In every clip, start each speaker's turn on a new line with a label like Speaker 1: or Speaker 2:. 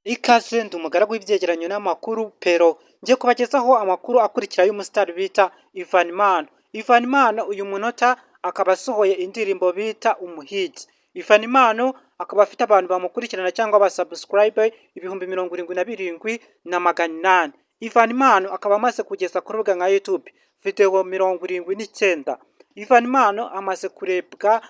Speaker 1: Ikaze, ndi umugaragu w'ibyegeranyo n'amakuru Pero, ngiye kubagezaho amakuru akurikira y'umusitari bita Yvanny Impano. Yvanny Impano uyu munota akaba asohoye indirimbo bita Umuhigi. Yvanny Impano akaba afite abantu bamukurikirana cyangwa aba subscribe 77,800. Yvanny Impano akaba amaze kugeza ku rubuga nka YouTube video 79. Yvanny Impano amaze kurebwa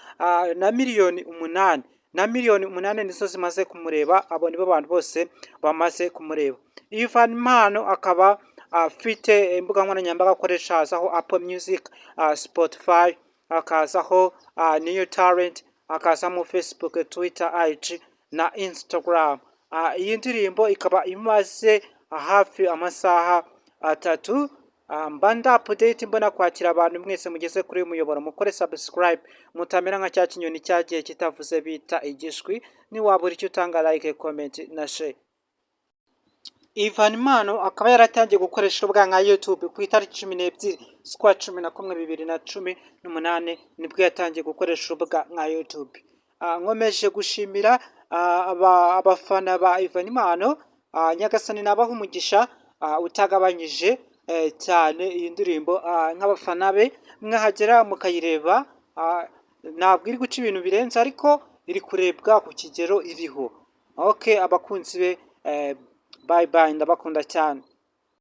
Speaker 1: na miliyoni 8, na miliyoni 8 nizo zimaze kumureba, abo nibo bantu bose bamaze kumureba. Yvanny Impano akaba afite imbuga nkoranyambaga akoresha, hazaho Apple Music, Spotify, hakazaho New Talent, hakazamo Facebook, Twitter, IG na Instagram. Iyi ndirimbo ikaba imaze hafi amasaha 3. Mba nda update, mbona kwakira abantu mwese mugeze kuri uyu muyoboro, mukore subscribe mutamera nka cya kinyoni cyagiye kitavuze bita igishwi. Niwabura icyo utanga, like, comment na share. Yvanny Impano akaba yaratangiye gukoresha urubuga nka YouTube ku itariki 12 z'ukwa 11 2018, nibwo yatangiye gukoresha urubuga nka YouTube. Nkomeje gushimira abafana ba Yvanny Impano, Nyagasani nabaha umugisha utagabanyije cyane. Iyi ndirimbo nk'abafana be mwahagera mukayireba, ntabwo iri guca ibintu birenze, ariko iri kurebwa ku kigero iriho. Okay, abakunzi be, bye bye, ndabakunda cyane.